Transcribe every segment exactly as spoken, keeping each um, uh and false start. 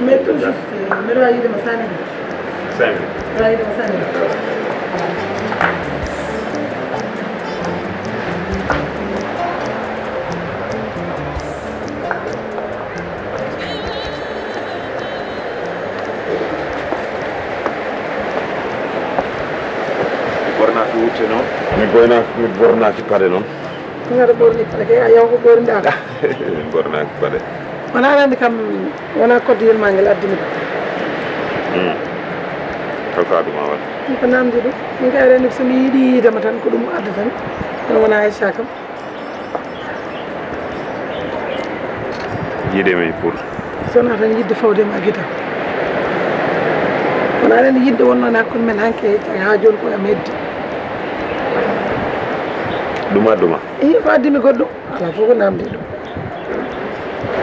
Mais tout juste, mbiɗa waawi yiide ma cinq minutes. Cinq minutes. Mbiɗa waawi yiide ma cinq minutes. Ɓornaaki wutte noon. Mi ɓornaaki, mi ɓornaaki paɗe noon. Ngaɗa ɓorni paɗe kay, a yaw ko ɓorniɗaa. Ɓornaaki paɗe. Wonaa aɗa anndi kam, wonaa code yurmagel addi mi ɗo. Hmm. Hol ko addu ma waɗ? Ko namdi ɗum. Min kay aɗa anndi so mi yiɗi yiide ma tan, ko ɗum adda tan. Kono wonaa Aïcha kam. Yiide mi pour. So wonaa tan yiɗde fawde ma gita. Wonaa aɗa anndi yiɗde wonnoon hakkunde men hanki e haa jooni ko am heddi. Ɗum addu ma? Eyi, ko addi mi goɗɗum. Alaa fof ko namdi ɗum.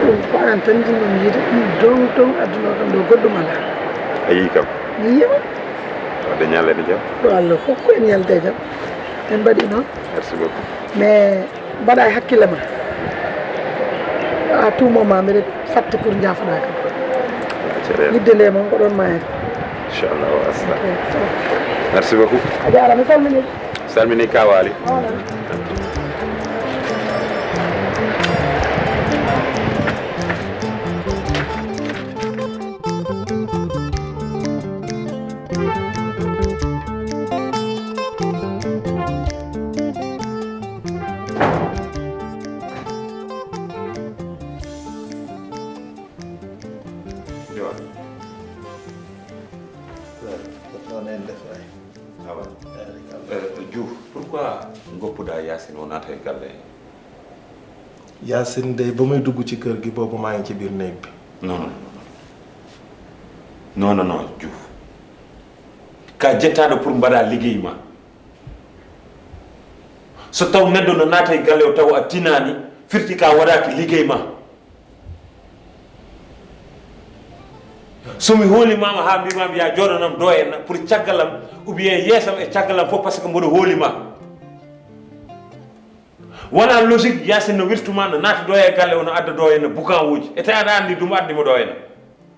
Ɗum ko aan tan njiɗmi yiide, ɗum doŋ doŋ addunoo kam ɗo, goɗɗum alaa. A yii kam? Mi yii ma. Wadde ñalande jam. Yo Allah hokku en ñalde jam. En mbaɗi noon. Merci beaucoup. Mais mbaɗa e hakkille ma. À tout moment, mbiɗa fatte pour njaafoɗaa kam. Ceɗeele. Yidde nde moom ko ɗoon maayata. Inchallah, wa asta. Ok, ciao. Merci beaucoup. A jaaraama, mi salmini. Salmini Kaawaali. Awa. Eh, Diouf, pourquoi ngoppuɗaa Yacine o naata e galle? Yacine de, ba muy dugg ci kër gi, boobu maa ngi ci biir néeg bi. Non, non, non, non. Non, non, non, Diouf. Ka jettaaɗo pour mbaɗa liggéey ma. So taw neɗɗo no naata e galle o taw a tinaani, firti ka waɗaaki liggéey ma. So mi hoolimaama haa mbiimaami ya jooɗanam doo en pour caggalam, ou bien yeesam e caggalam fof, parce que mboɗo hoolima. Wona logique, Yacine no wirtuma, no naata doo e galle o, no adda doo en bukan uji. E tawi aɗa anndi ɗum addi mo doo en.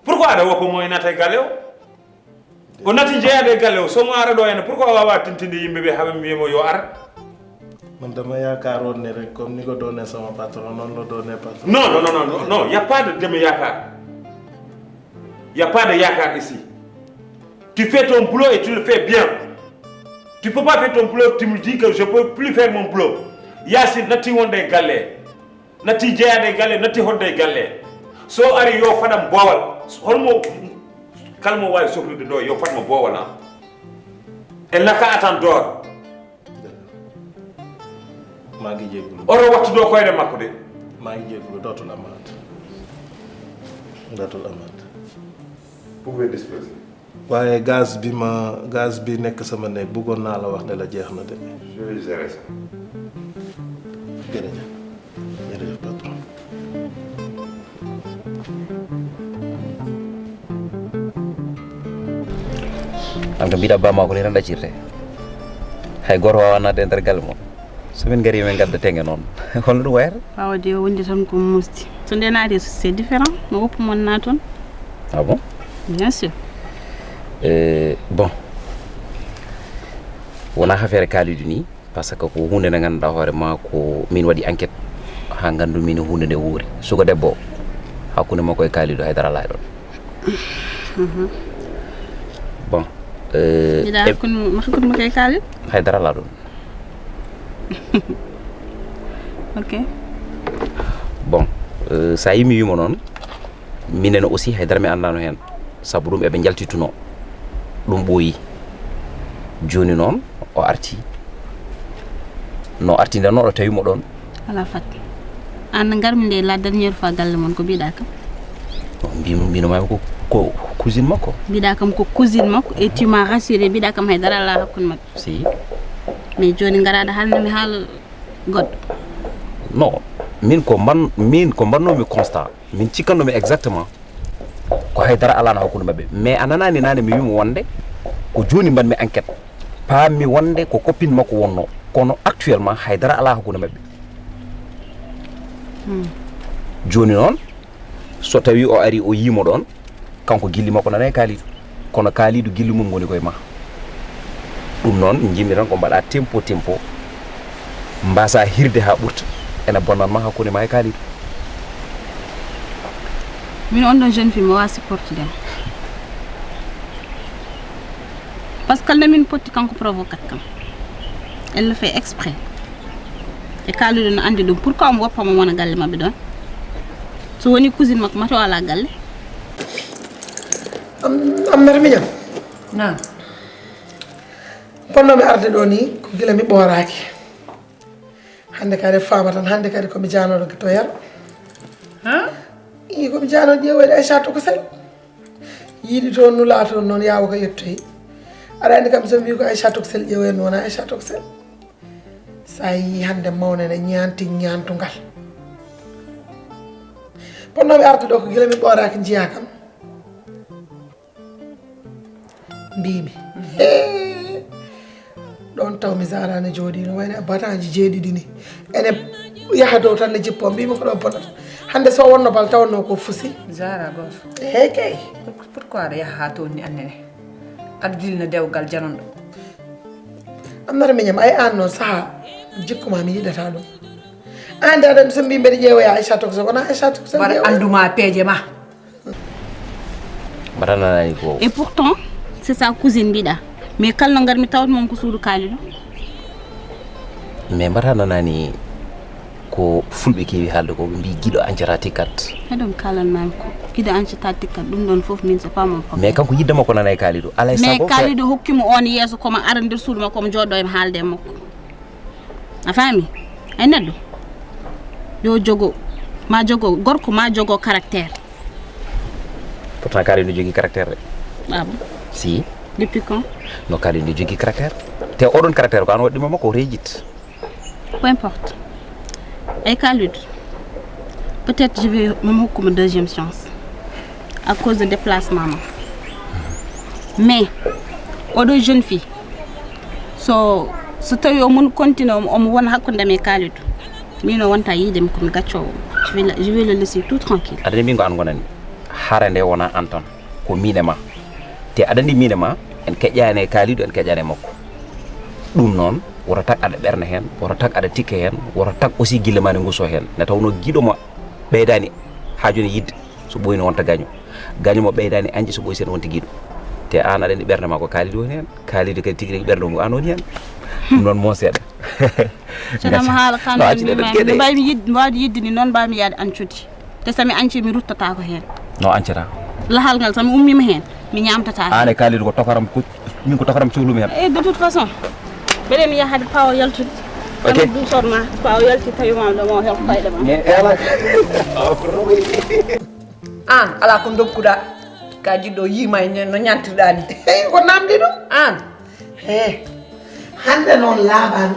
Pourquoi aɗa woppa mo e naata e galle o? O nati jeyaade e galle o, so mo ara ɗo henne, pourquoi o waawaa tintinde yimɓe ɓe, haɓe mbiya mo yo ar? Man dama yaakaaroon ne rek, comme ni ko doone sama patron, noonu la doone patron. Non, non, non, non, non, non, y a pas de demi yaakaar. Y a pas de yaakaar ici. Tu fais ton boulot et tu le fais bien. Tu peux pas faire ton boulot, tu me dis que je peux plus faire mon boulot. Yacine natti wonde e galle. Natti jeyaade e galle, natti hodde e galle. So ari yo faɗam boowal. Holmo, kala mo waawi sohlude ɗo, yo faɗma boowal am. Elle n'a qu'à attendre dehors. Maa ngi jégalu. Oto wattu ɗo koyɗe makko de. Maa ngi jégalu, dootul amaat. Dootul amaat. Pouvez disposer. Waaye gaz bi ma, gaz bi nekk sama néeg, bëggoon naa la wax ne la jeex na de. Je vais gérer ça. Jërëjëf. Jërëjëf, patron. An kam mbiɗa ba ma ko ni tan ɗaccirte. Hay gooto waawaa naatde e nder galle mon. So min ngari, min ngadda teŋe noon. Holno ɗum wayata? Waawa de, o wondi tan ko muusde. So nde naati, c'est différent. No woppu mon naatoon. Ah bon? Bien sûr. Eh, bon. Wonaa affaire Kalidou ni, parce que ko huunde nde ngannduɗaa hoore ma ko min waɗi enquête haa nganndu min huunde nde wuuri. Suka debbo o, hakkunde makko e Kalidou, hay dara alaa ɗoon. Mhm. Bon. Eh, mbiɗa e hakkunde, hakkunde makko e Kalidou? Hay dara alaa ɗoon. Ok. Bon, eh, so a yii mi wiima noon, minen aussi haydara mi anndaano heen, sabu ɗum eɓe njaltitunoo, ɗum ɓooyi. Jooni noon o artii, no artii nde noon o tawi mo ɗoon. Alaa fat. Aan ngarmi nde la dernière fois galle mon, ko mbiɗa kam? Mbi-, mbino maami ko, ko cousine makko. Mbiɗa kam ko cousine makko, et tu m'as rassuré, mbiɗa kam haydara alaa hakkunde maɓɓe. Si. Mais jooni ngaraɗa haalnami haala goɗɗo. Non, min ko mban-, min ko mbannoomi constat, min cikkannoomi exactement ko hay dara alaano hakkunde maɓɓe. Mais a nanaani naane mi wiimo wonde ko jooni mbaɗmi enquête, paammi wonde ko copine makko wonnoo, kono actuellement hay dara alaa hakkunde maɓɓe. Hmm. Jooni noon, So tawi o ari o yimo ɗon, kanko gilli makko nana e Kalidou. Kono Kalidou gilli mum woni koye ma. Ɗum noon, jimmi tan ko mbaɗa tempo tempo. Mbasa hirde ha ɓurta. Ena bonnan ma hakkunde ma e Kalidou. Min on ɗon jeune fille mo wa supportude. Parce que kalde min potti kanko provocate kam. Elle le fait exprès. E Kalidou no andi ɗum. Pourquoi omo woppa mo wona galle maɓɓe ɗon? So woni cousine makko mata o ala galle. Am am mata miñam. Na. Ponnomi arde ɗo ni ko gila mi ɓooraki. Hande kadi faama tan hande kadi komi janoɗo to yaro. Ha? I komi janoɗo ƴeewoyde Aisha tokosel. Yiɗi toon nula toon noon yawo ko yettoyi. Aɗa andi kam so mbi ko Aisha tokosel ƴeewoyen wona Aisha tokosel. Sa yi hande mawne ne ñanti ñantugal. Ponnomi arde ɗo ko gila mi ɓooraki jiya kam. Mbimi ɗon taw mi zarani jooɗino wayno e bataji jeeɗiɗi ni. Ene yaha dow tan ne jippo mbimi ko ɗo bonata. Hande so wonno bal tawanno ko fusi. Zara goto. Hey kay. Pourquoi aɗa yaha ha tonni annene? Aɗa dilna dewgal janonɗo. Annata miñam ay an noon saaha jikkuma mi yiɗata ɗum. An de aɗa so mbi mbeɗa ƴeewoya Aisha tokso wona Aisha tokso. Mbaɗa anduma peeje ma. Mbaɗa nanani ko. Et pourtant c'est sa cousine mbiɗa. Mais kala no ngarmi tawat mon ko suudu Kalidou. Mais mbaɗa nanani ko fulɓe keewi haalde ko ɓe mbi giɗo ancata tikkat. Haɗum kalan nani ko giɗo ancata tikkat ɗum ɗon fof min c'est pas mon problème. Mais kanko yidde makko nana e Kalidou. Alay mais sago. Kalidou hokkimo on yeeso komo ara nder suudu makko omo jooɗo e haalde e makko. A faami? Ay neɗɗo yo jogo ma jogo gorko ma jogo caractère. Pourtant Kalidou no jogii caractère de. Ah bon? Si. Depuis quand? No Kalidou no jogii caractère. Te oɗon caractère ko an waɗɗimo makko o rejit. Peu importe. Ay Kalidou. Peut-être je vais même hokkuma deuxième chance. À cause de déplacement ma. Mais oɗo jeune fille so so tawi omon continue omo wona hakkunde am e Kalidou. Min o wonta yiide mi komi gaccowo. Je vais le laisser tout tranquille. Aɗa andi min ko an gonani. Hara nde wona an tan. Ko min e ma. Te aɗa andi min e ma en keƴƴani e Kalidou en keƴƴani e makko. Ɗum noon woto tag aɗa ɓerna heen, woto tag aɗa tikke heen, woto tag aussi gille ma ne nguso heen. Nde tawnoo giɗo mo ɓeydaani haa jooni yidde so ɓooyi ne wonta gaño. Gaño mo ɓeydaani añde so ɓooyi sene wonta giɗo. Te aan aɗa andi ɓernde ma ko Kalidou woni heen. Kalidou kadi tigi rigi ɓernde mum aan woni heen. Ɗum noon mon seeɗa. So nama haala kala no mbaymi yidde mbaawde yidde ni noon mbaawmi yaade añcude. Te so mi añcii mi ruttataako heen. No añcata? Lahal ngal so mi ummiima heen mi ñaamtataa heen. Aan e Kalidou ko tokaram ko min ko tokaram cohlumi heen. E de toute façon mbeɗe mi yaha hade pawo yaltude. Ok. Ɗum soɗ ma pawo yalti tawi ma ɗo ma heɓ koyɗe ma. Aan alaa ko ndokkuɗaa ka jiɗɗo yiima e no ñantirɗaa ni. Eyi ko namdi ɗum. Aan. He hannde noon laaɓaani.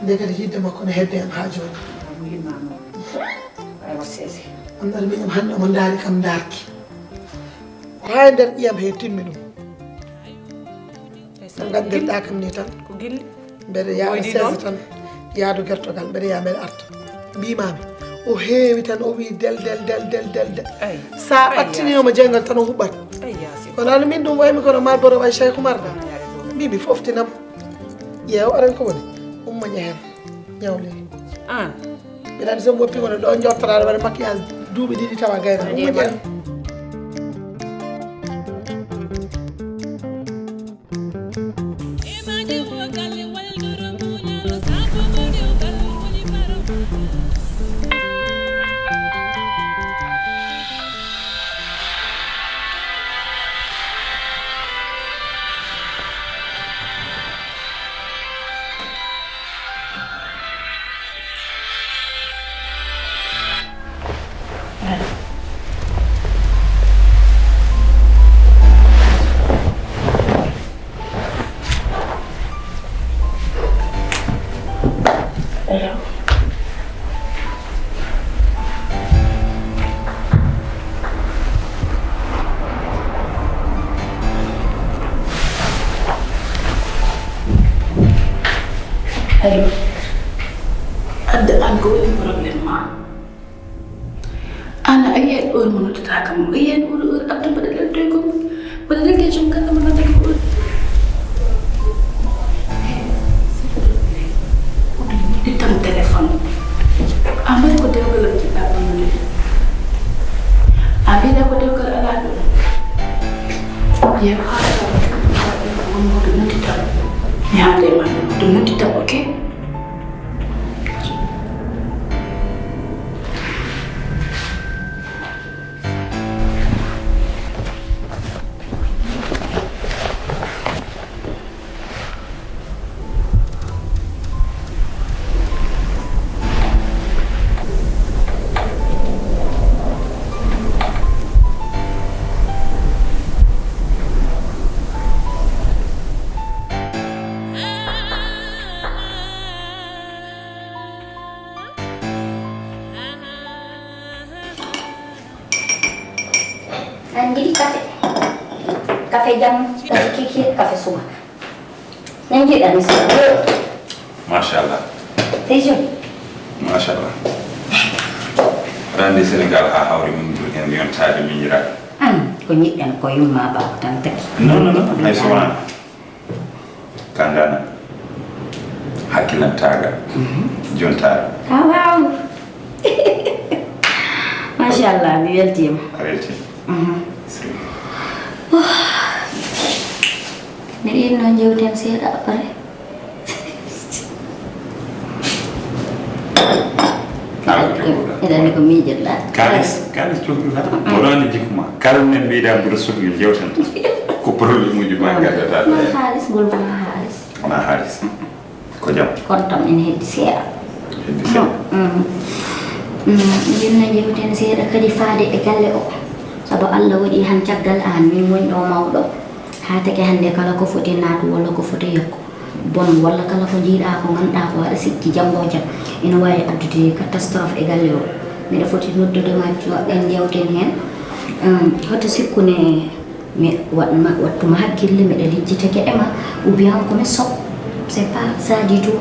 Nde kadi yiɗde makko ne hedde am haa jooni. Mo yiɗma noon. Aywa sese. Am ɗaɗa miñam hannde omo ndaari kam ndaarki. Ko haa e nder ƴiyam he timmi ɗum. Ngaddirɗa kam ni tan. Ko gilli. Mbeɗa yaada sese tan. Yaadu gertogal mbeɗa yaa mbeɗa arta. Mbimami o heewi tan o wi del del del del del del. Sa ɓattinima mo jeyngal tan o huɓɓat. Kono ano min ɗum waymi kono ma boro way Cheikh Oumar da. Mbimi foftinam. Ƴeew aɗan ko woni umma ƴehen ñawle. An. Mbiɗa andi so mi woppi wona ɗo jottoraɗo waɗa maquillage duuɓi ɗiɗi tawa gayna umma ƴehen. Allo. Adda an ko woni problème ma? Ana a yiyat heure mo noddata kam o? A yiyani oɗo heure abda mbaɗa ɗeltoy ko mbaɗa reke jom kala mo noddata ko heure. Ittam téléphone. A mbaɗi ko dewgal am jiɗɗa bonnude. A mbiɗa ko dewgal ala ɗo. Yew haala. Ɗum nodditam. Mi haalde ma ɗum nodditam, ok? An jiɗi kafe? Kafe jam, kafe kiki, kafe subaka. Min jiɗani subaka. Machallah. Sey jom. Machallah. Randi Sénégal ha hawri min en yontaade miñiraaɓe. An ko ñiɗɗen ko yumma baba tan taki. Non non non, hay so wonaa. Kangana. Hakkilantaagal. Jontaare. Ah waaw. Machallah, mi weltiima. A weltiima. Miɗo yiɗno jewten seeɗa après. Eɗen ko miijoɗa. Kalis, kalis cokri tan. Wonani jikku ma. Kala ne mbiɗa mbuɗo sukli jewtan. Ko problème uji ma gardata. Ma halis, gol ma halis. Wona halis. Ko jam. Kono tam ene heddi seeɗa. Heddi seeɗa. Jinna jewten seeɗa kadi faade e galle o. Sabu Allah waɗi han caggal an min woni ɗo mawɗo. Haa teke hannde kala ko foti naatu walla ko foti yokku. Bon walla kala ko jiiɗa ko ngannduɗa ko aɗa sikki janngo jam ina waawi addude catastrophe e galle o. Miɗa foti noddude ma en jewten heen. Hoto sikku ne mi waɗma wattuma hakkille miɗa lijjitake e ma ou bien ko mi soɓ. C'est pas ça du tout.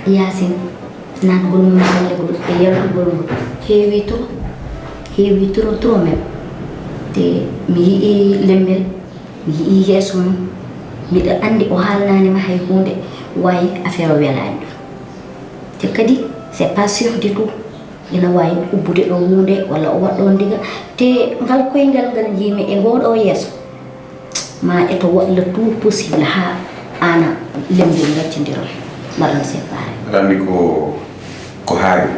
Yaasin. Naatgol mum e gallegol e yaltugol ngol heewi trop, heewi trop trop même. Te mi yi'i lembel, mi yi'i yeeso mum, miɗa anndi o haalnaani ma hay huunde waawi affaire o welaani ɗum. Te kadi c'est pas sûr du tout ina waawi ubbude ɗo huunde walla o waɗ ɗon diga. Te ngal koyngal ngal njiimi e ngoo ɗo yeeso. Ma eto waɗ le tout possible haa aan e lembel ngaccondiron mbaɗon séparé. Aɗa anndi ko ko haawi.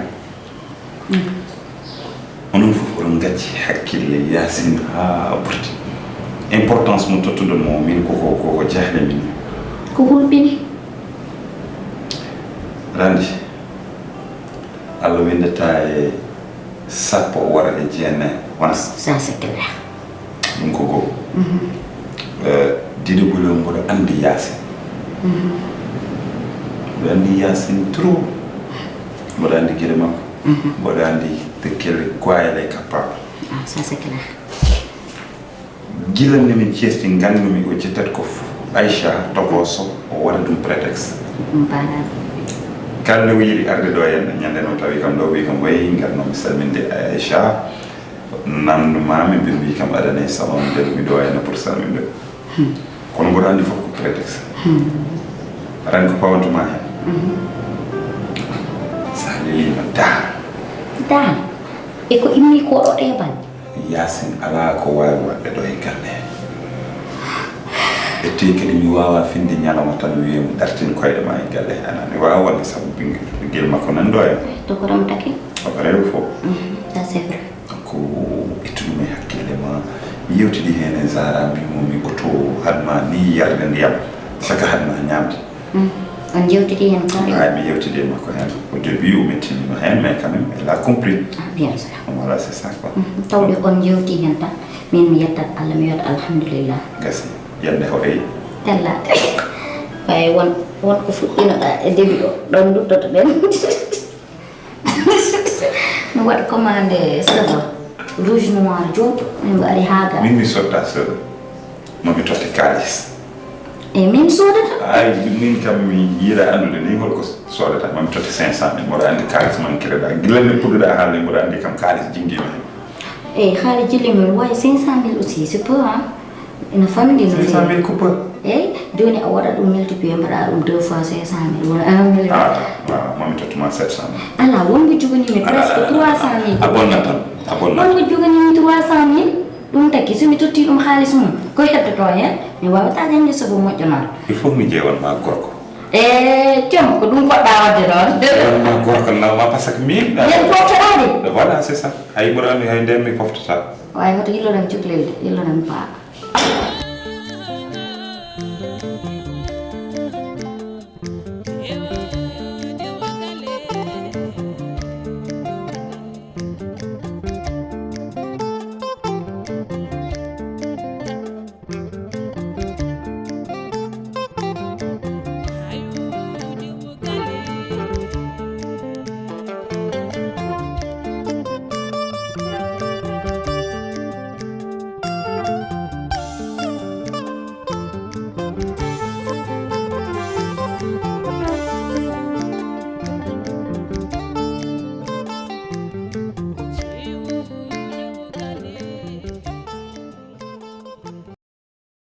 Onon fof oɗon ngacci hakkille Yaasin haa ɓurti. Importance mo tottuɗon mo min koko koko jahle min. Ko hulɓini. Aɗa anndi. Allah winndata e sappo o wara e jeenayi wona. Ça c'est clair. Ɗum ko goo. Dido buli o mboɗo anndi Yaasin. Mboɗo anndi Yaasin trop. Mboɗo anndi gide makko. Mboɗo anndi de quel quoi elle est capable. Ah, ça c'est clair. Gila nde min ceesti nganndu-mi o jettat ko Aïcha tokooso o waɗa ɗum prétexte. Ɗum paalaani. Kala nde o yiɗi arde ɗo henna ñande no tawi kam ɗo wi kam wayi ngarno mi salminde Aïcha. Namdu mami ɓe mbi kam aɗa nayi salon nde mi ɗo henna pour salminde. Kono mboɗo anndi fof ko prétexte. Aɗa anndi ko pawantuma heen. Sa lelima daan. Daan. E ko immi ko ɗo ɗe bal. Yaasin alaa ko waawi waɗde ɗo e galle hee. E tee kadi mi waawaa finde ñalawma tan wiye mi dartin koyɗe ma e galle hee. Anaa mi waawaa wonde sabu ɓinngel makko nan ɗo e. To ko remtake. Ko rewi fof. Ça c'est vrai. Donc ittu ɗum e hakkille ma. Mi yewtidi heen e Zara mbimo mi oto haɗma ni yarde ndiyam. Saka haɗma ñaamde. On jewtiti heen kadi? Ay mi yewtidi e makko heen. Au début o mettinima heen mais quand même elle a compris. Ah, bien sûr. Voilà c'est ça quoi. Tawde on jewti heen tan min mi yettat Allah mi wiyat alhamdulillah. Gasi yande hoɗoyi. Tellaade. Ɓay won won ko fuɗɗinoɗa e début o ɗon duttotoɗen. Mi waɗi commandé sebo rouge noir jooɗo min mbaɗi haa ga. Min mi sotta sebo momi totte kalis. Eyi, min sodata. Ay, min kam mi yiɗa anndude ni holko sodata. Mami totti cinq cent mille, mboɗo anndi kaalis man keɗoɗa. Gila nde puɗɗuɗa haalde, mboɗo anndi kam kaalis jinngima hen. Eyi, haali jilli mum, wayi cinq cent mille aussi, c'est peu, hein? Ina famɗi no Cinq cent mille ko peu. Eyi, joni a waɗa ɗum multiplier, mbaɗa ɗum deux fois cinq cent mille, wona un million. Ah, ah, mami tottuma sept cent mille. Ala, wonɓe joganimi presque trois cent mille. A bonnat tan, a bonnat. Wonɓe joganimi trois cent mille, ɗum taki, somi totti ɗum haalis mum, ko heddoto hen? Mi wawata dañde sobo moƴƴo noon. Il faut mi ƴeewan ma gorko. E tem ko ɗum poɗɗa wadde ɗon. Ƴeewan ma gorko nawma par ce que min. Yen poftoɗade. Voilà, c'est ça. Hay ɓurani hay nden mi poftata. Way hoto yilloɗam cuklel de, yilloɗam paa.